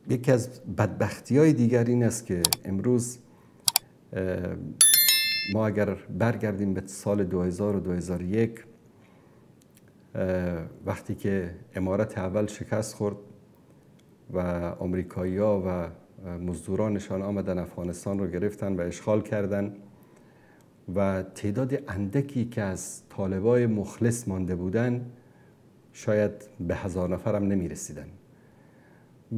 یکی از بدبختی های دیگر این است که امروز ما اگر برگردیم به سال 2000 و 2001، وقتی که امارت اول شکست خورد و آمریکایی‌ها و مزدورانشان آمدن افغانستان رو گرفتن و اشغال کردن و تعداد اندکی که از طالبای مخلص مانده بودن شاید به 1000 نفر هم نمی رسیدن.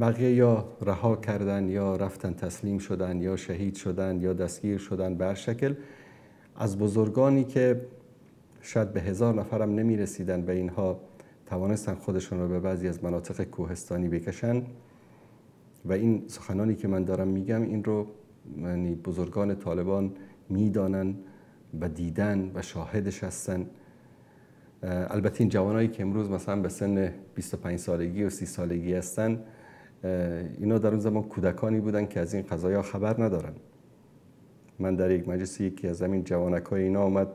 بقیه یا رها کردن یا رفتن تسلیم شدن یا شهید شدن یا دستگیر شدن. به هر شکل از بزرگانی که شاید به 1000 نفر هم نمی رسیدن و اینها توانستن خودشون رو به بعضی از مناطق کوهستانی بکشن. و این سخنانی که من دارم میگم این رو یعنی بزرگان طالبان میدانن و دیدن و شاهدش هستن. البته این جوانایی که امروز مثلا به سن 25 سالگی و 30 سالگی هستن، اینا در اون زمان کودکانی بودن که از این قضایا خبر ندارن. من در یک مجلس یکی از همین جوانکای اینا آمد،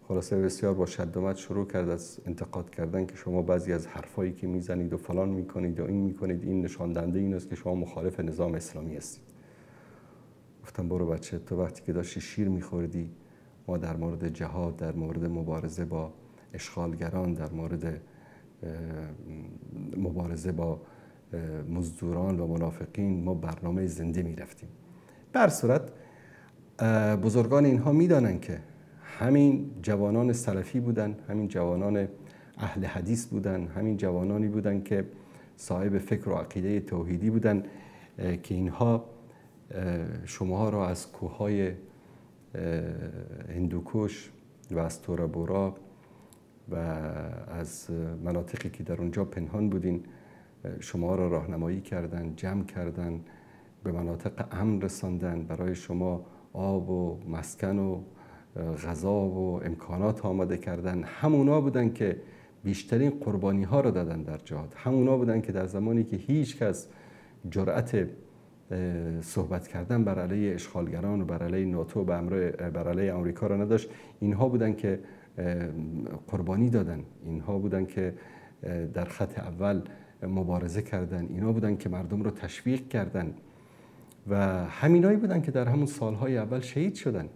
خلاصه بسیار با شد و مد شروع کرد از انتقاد کردن که شما بعضی از حرفایی که میزنید و فلان میکنید و این میکنید، این نشان دهنده این است که شما مخالف نظام اسلامی هستید. گفتم برو بچه، تو وقتی که داشتی شیر میخوردی ما در مورد جهاد، در مورد مبارزه با اشغالگران، در مورد مبارزه با مزدوران و منافقین ما برنامه زنده میرفتیم. به هر صورت بزرگان اینها میدانند که همین جوانان سلفی بودن، همین جوانان اهل حدیث بودن، همین جوانانی بودن که صاحب فکر و عقیده توحیدی بودن که اینها شماها را از کوههای هندوکش و از تورابورا و از مناطقی که در اونجا پنهان بودین شما را راهنمایی کردن، جمع کردن، به مناطق امن رساندن، برای شما آب و مسکن و غذا و امکانات آماده کردن. همونا بودن که بیشترین قربانی ها را دادن در جهاد، همونا بودن که در زمانی که هیچ کس جرأت صحبت کردن بر علیه اشغالگران و بر علیه ناتو و بر علیه آمریکا را نداشت، اینها بودن که قربانی دادن، اینها بودن که در خط اول مبارزه کردن، اینا بودن که مردم رو تشویق کردن و همینایی بودن که در همون سالهای اول شهید شدن.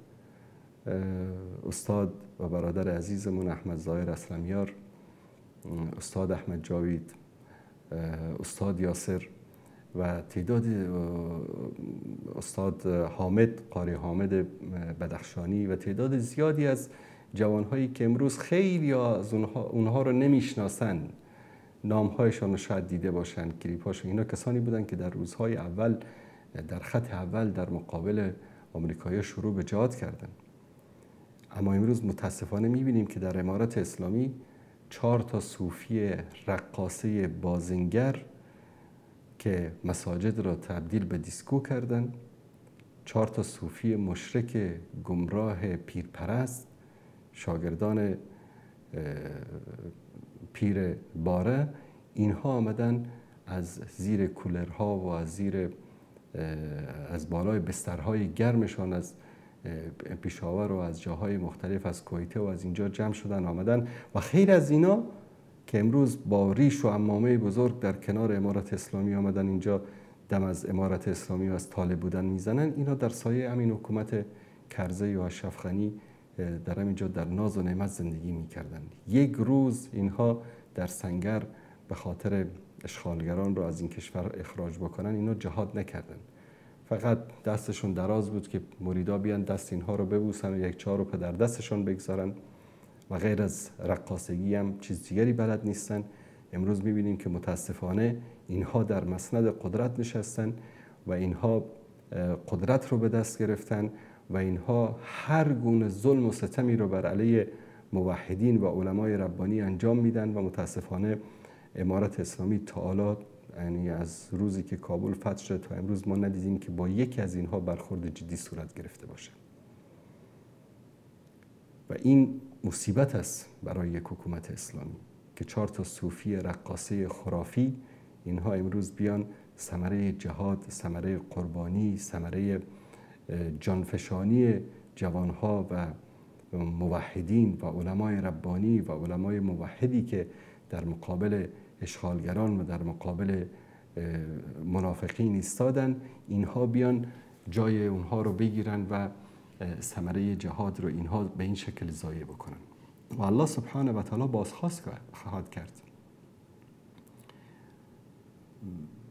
استاد و برادر عزیزمون احمد ظاهر اسلمیار، استاد احمد جاوید، استاد یاسر و تعداد استاد حامد، قاری حامد بدخشانی و تعداد زیادی از جوانهایی که امروز خیلی از اونها رو نمیشناسن، نامهایشان رو شاید دیده باشن، کلیپ‌هاشون، اینا کسانی بودن که در روزهای اول در خط اول در مقابل آمریکایی‌ها شروع به جهاد کردن. اما امروز متاسفانه می‌بینیم که در امارت اسلامی 4 تا صوفی رقاصه بازنگر که مساجد را تبدیل به دیسکو کردن، 4 تا صوفی مشرک گمراه پیرپرست، شاگردان پیر باره، اینها آمدن از زیر کولرها و از زیر از بالای بسترهای گرمشان از پیشاور و از جاهای مختلف از کویته و از اینجا جمع شدن آمدن و خیلی از اینا که امروز با ریش و عمامه بزرگ در کنار امارت اسلامی آمدن اینجا دم از امارت اسلامی و از طالب بودن میزنن، اینا در سایه همین حکومت کرزی و اشرف غنی در همینجا در ناز و نعمت زندگی میکردن. یک روز اینها در سنگر به خاطر اشغالگران رو از این کشور اخراج بکنن اینا جهاد نکردن، فقط دستشون دراز بود که مریدا بیان دست اینها رو ببوسن و یک چهار رو پدر دستشون بگذارن و غیر از رقاصگی هم چیز دیگری بلد نیستن. امروز میبینیم که متاسفانه اینها در مسند قدرت نشستن و اینها قدرت رو به دست گرفتن و اینها هر گونه ظلم و ستمی رو بر علیه موحدین و علمای ربانی انجام میدن و متاسفانه امارت اسلامی تا حالا، یعنی از روزی که کابل فتح شد تا امروز، ما ندیدیم که با یکی از اینها برخورد جدی صورت گرفته باشه و این مصیبت است برای یک حکومت اسلامی که 4 تا صوفی رقاصه خرافی اینها امروز بیان ثمره جهاد، ثمره قربانی، ثمره جانفشانی جوانها و موحدین و علمای ربانی و علمای موحدی که در مقابل اشغالگران و در مقابل منافقین ایستادن، اینها بیان جای اونها رو بگیرن و ثمره جهاد رو اینها به این شکل ضایع بکنن. و الله سبحانه و تعالی بازخواست خواهد کرد.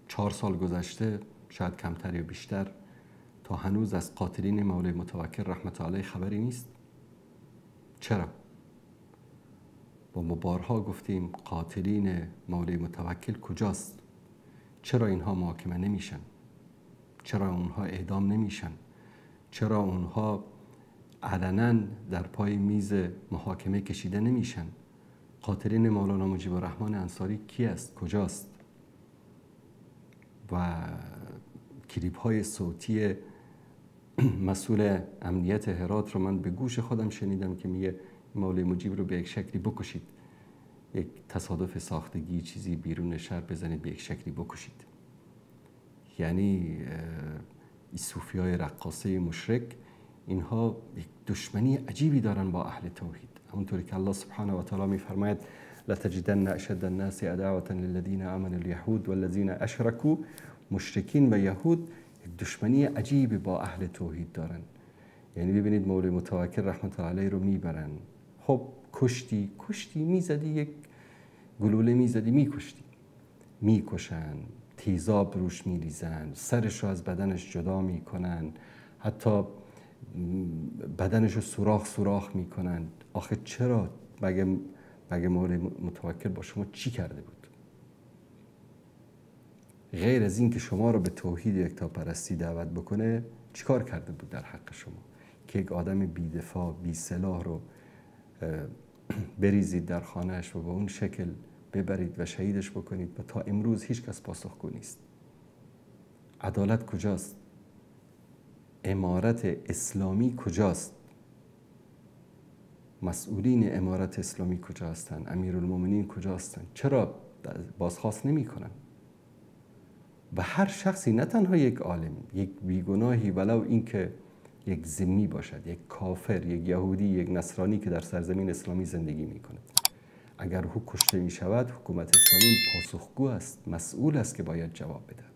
4 سال گذشته، شاید کمتر یا بیشتر، تا هنوز از قاتلین مولوی متوکل رحمت الله خبری نیست. چرا؟ با ما بارها گفتیم قاتلین مولوی متوکل کجاست؟ چرا اینها محاکمه نمیشن؟ چرا اونها اعدام نمیشن؟ چرا اونها علنا در پای میز محاکمه کشیده نمیشن؟ قاتلین مولانا مجیب الرحمن انصاری کی است؟ کجاست؟ و کلیپ های صوتی مسئول امنیت هرات رو من به گوش خودم شنیدم که میگه مولوی مجیب رو به یک شکلی بکشید، یک تصادف ساختگی چیزی بیرون شهر بزنید، به یک شکلی بکشید. یعنی صوفی های رقاصه مشرک اینها یک دشمنی عجیبی دارن با اهل توحید. همونطوری که الله سبحانه و تعالی میفرماید لتجدن اشد الناس عداوة للذین آمنوا اليهود والذین اشرکوا، مشرکین و یهود یک دشمنی عجیبی با اهل توحید دارن. یعنی ببینید مولوی متوکل رحمت الله علیه رو میبرن، خب کشتی میزدی، یک گلوله میزدی میکشتی، میکشن، تیزاب روش میریزن، سرش رو از بدنش جدا میکنن، حتی بدنش رو سوراخ سوراخ میکنن. آخه چرا؟ مگه مولوی متوکل با شما چی کرده بود؟ غیر از این که شما رو به توحید یکتاپرستی دعوت بکنه چیکار کرده بود در حق شما که یک آدم بی‌دفاع بی سلاح رو بریزید در خانهش و به اون شکل ببرید و شهیدش بکنید و تا امروز هیچ کس پاسخگو نیست؟ عدالت کجاست؟ امارت اسلامی کجاست؟ مسئولین امارت اسلامی کجا هستند؟ امیرالمومنین کجا هستند؟ چرا بازخواست نمی کنن؟ و هر شخصی، نه تنها یک عالم، یک بیگناهی، ولو اینکه یک ذمی باشد، یک کافر، یک یهودی، یک نصرانی که در سرزمین اسلامی زندگی می کند، اگر او کشته می شود، حکومت اسلامی پاسخگو است، مسئول است که باید جواب بدهد.